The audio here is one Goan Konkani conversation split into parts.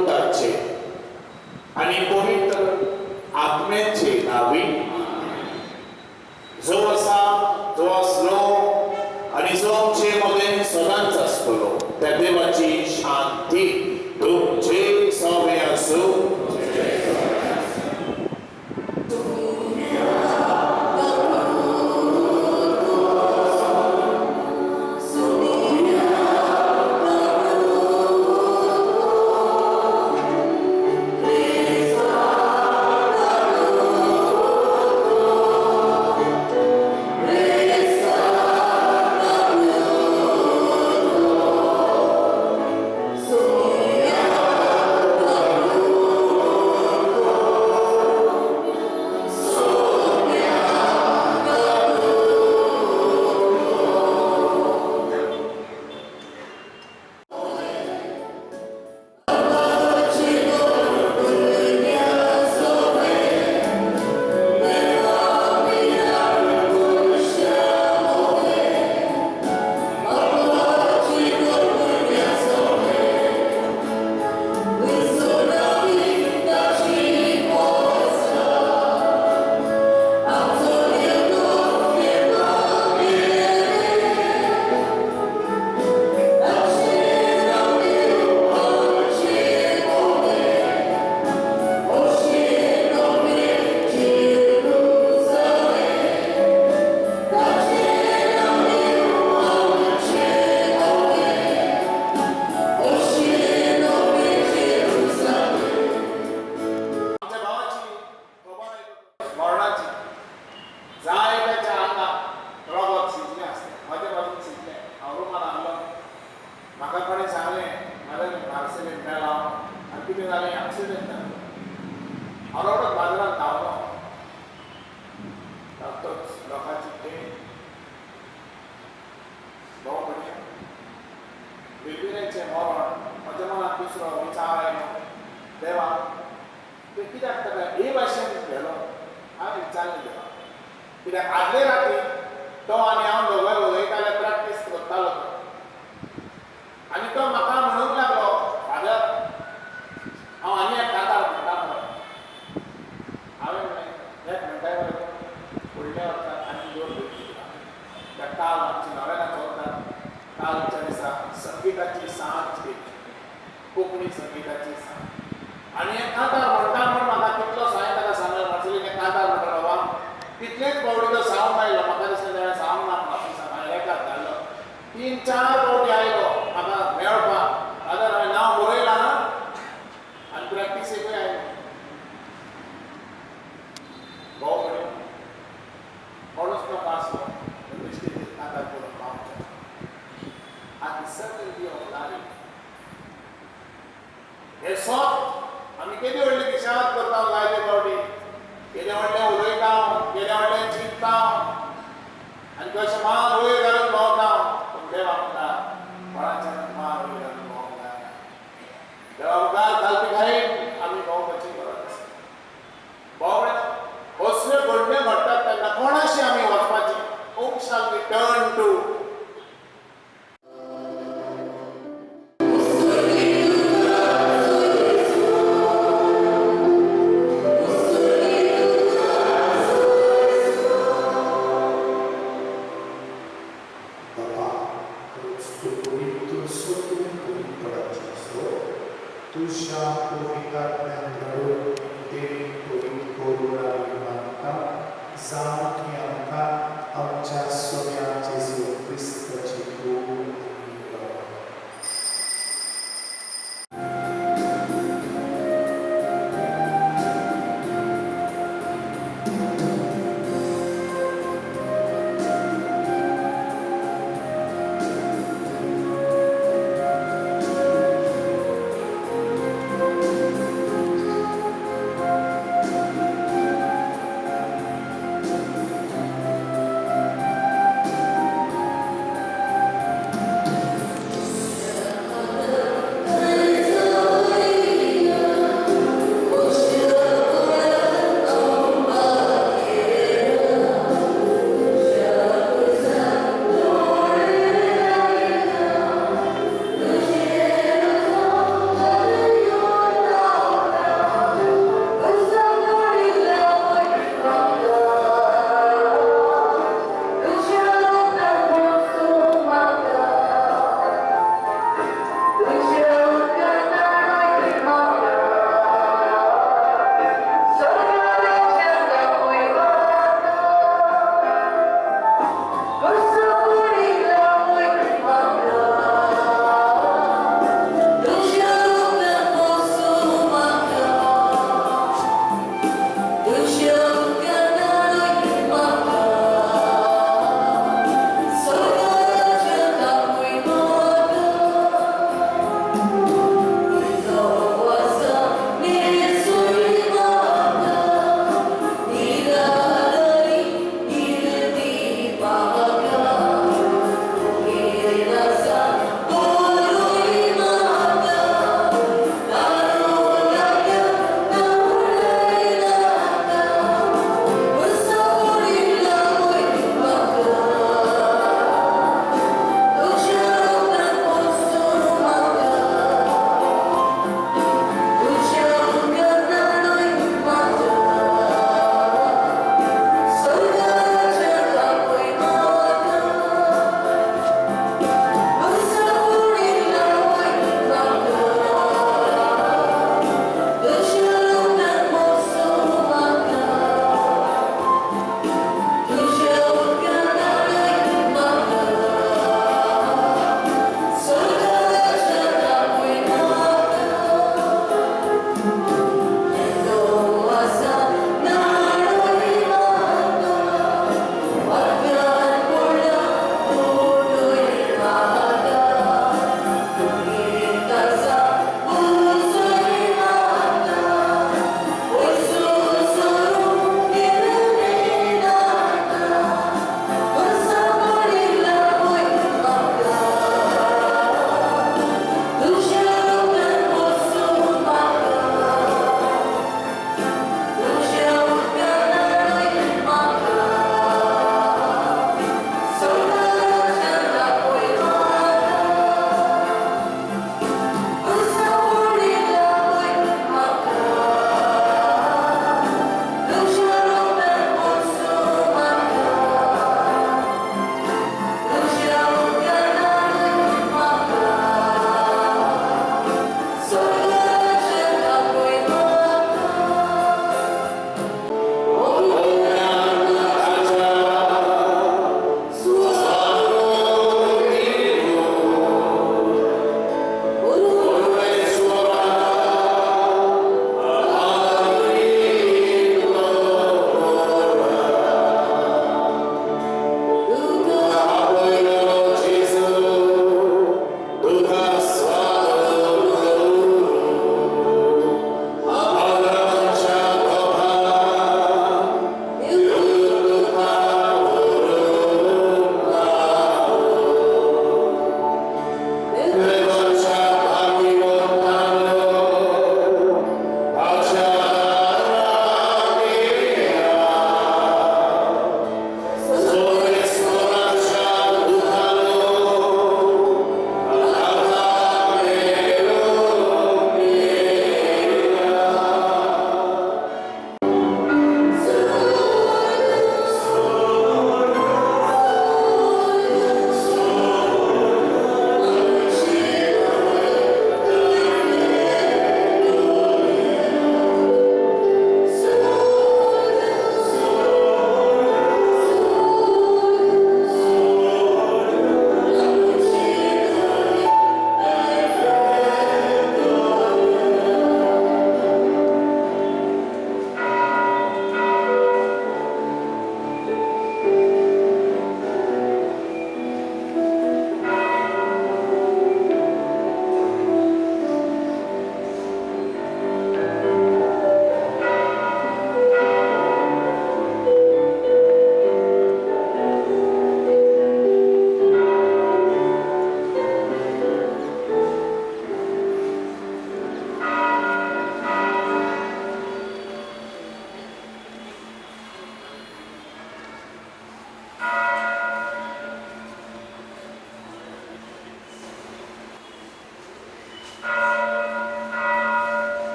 पुताचे आनी पवित्र आत्म्याचे नांवी, जो आसा, जो आसलो आनी जो आमचे मदें सदांच आसतलो, त्या देवाची शांती तुमचे सवे आसूं. आमच्या भावाची खबर मरणाची, जाय त्याच्या आंगाक रगत शिजलें आसलें. म्हज्या बाजून शिजलें. हांव रुमान आहलो. म्हाका कोणें सांगलें, म्हाज्या मार्सेलीन मेला आनी कितें जालें, एक्सिडंट जालो. हांव रोखडोच बाजारांत धांवलो. तोच लोकांची खेळ भाव भयणी, बेबीनाचें मरण, म्हज्या मनांत दुसरो विचार आयलो, देवा, ते कित्याक ताका हे भाशेन व्हेलो? हांवें विचारलें देवा, कित्याक आदले राती तो आनी हांव दोगांय उलयताले, प्रॅक्टीस करतालो तो आनी तो म्हाका म्हणूंक लागलो, फादर, हांव आनी एक कांतार म्हणटा मरे. हांवें म्हणलें, एक म्हणटाय मरे तूं? फुडल्या वर्सा आनी दोन भुरगीं दिता. त्या काल आमची नव्यान चलता. कालच्या दिसा संगिताची सांज केली, कोंकणी संगिताची सांज. आनी एक कांतार म्हणटा म्हूण म्हाका कितलो हांवें ताका सांगलें, मार्सेलीन एक कांतार म्हणटा बाबा. तितलेच फावटी तो सावंड आयलो. म्हाका दिसलें ताणें सावंड ना म्हूण. ऑफिसाक हांवें एकाच धाडलो. तीन चार फावटी आयलो म्हाका मेळपाक. फादर, हांवें नांव बरयलां आनी प्रॅक्टिसेकूय आयलो. भाव भयणी, कोणूच नाका आसलो बेश्टे कांतार करून पावचे. At the certainty of life. हे सत आमी केदी व्हडली दिशात करता जायते फावटी, केदें व्हडलें उलयता, केदें व्हडलें चिंतता आनी कशें मान वयर घालून भोंवता. पूण देवा मुखार कोणाच्यान मान वयर घालून भोंवंक जायना. देवा मुखार घालपी खायत आमी भोंवपाची गरज आसा. भाव, असल्यो घडण्यो घडटात तेन्ना कोणाशी आमी वचपाची? Whom shall we turn to? बाबा, खरेंच तूं पवित्र, सतून पवित्रपणाचो स्रोत. तुज्या पवित्र आत्म्यान धाडून देवी पवित्र करून आमी मागता, जावं की आमकां आमच्या सोम्या जेजू क्रिस्ताची कूड आनी रगत.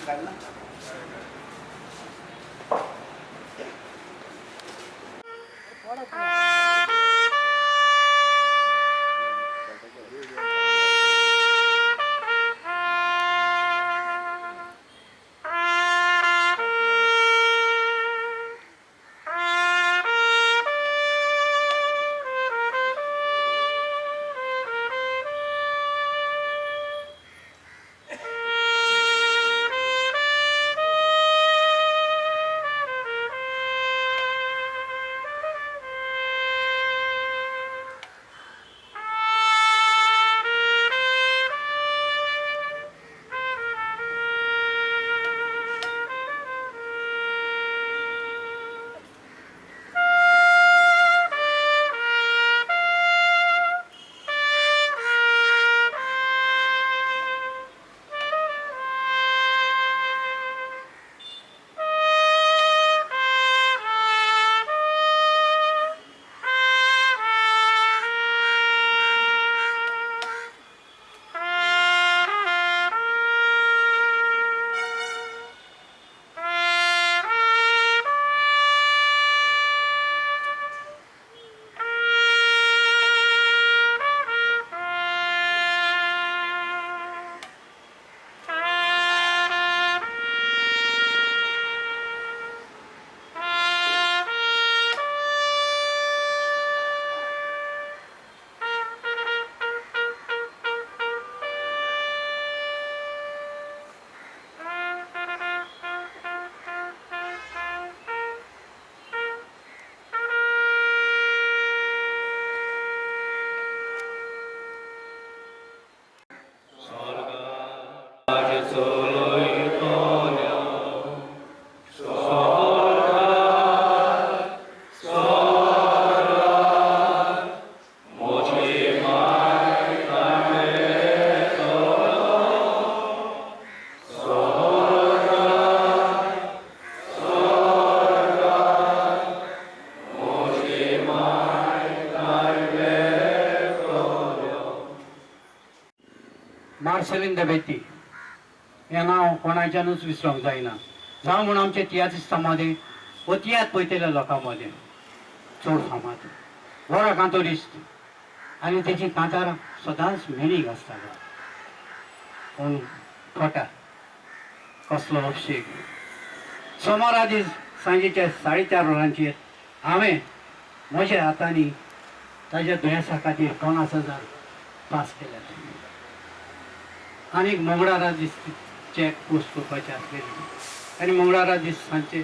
काडला. मार्सेलीन दबेती हें नांव कोणाच्यानूच विसरोंक जायना. जावं म्हूण आमचे तियात्रिस्तां मदें वो तियात्र पळयतल्या लोकां मदें चड फामाद बरो कांतोरिस्त आनी तेजी कांतारां सदांच मिनींग आसतालो. पूण खोटा कसलो अपशेक. सोमारा दीस सांजेच्या 4:30 वरांचेर हांवें म्हज्या हातांनी ताज्या दुयेंसा खातीर 50,000 पास केल्यात. आनीक मंगळारा दीस चॅक पोस्ट करपाचे आसलेले आनी मंगळारा दीस सांजचे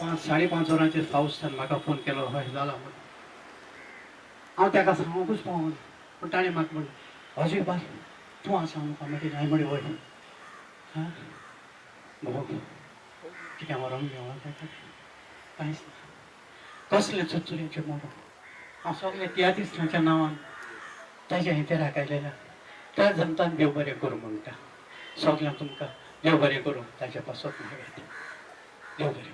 5 5:30 वरांचेर फावस्तान म्हाका फोन केलो, हय जाला म्हूण. हांव ताका सांगूंकूच पावना, पूण ताणें म्हाका म्हणलें अजय बाय तूं आसा म्हाका. मागीर हांवें म्हणलें वय हां गो कितें व्हरोंक मेळना ताका कांयच ना. कसलें चुरचुऱ्याचें मरण. हांव सगळें तियात्रिस्तांच्या नांवान ताज्या हेतेराक आयलेल्या त्या जनतान देव बरें करूं म्हणटा. सगळ्यांक तुमकां देव बरें करूं ताच्या पासत मागता. देव बरें.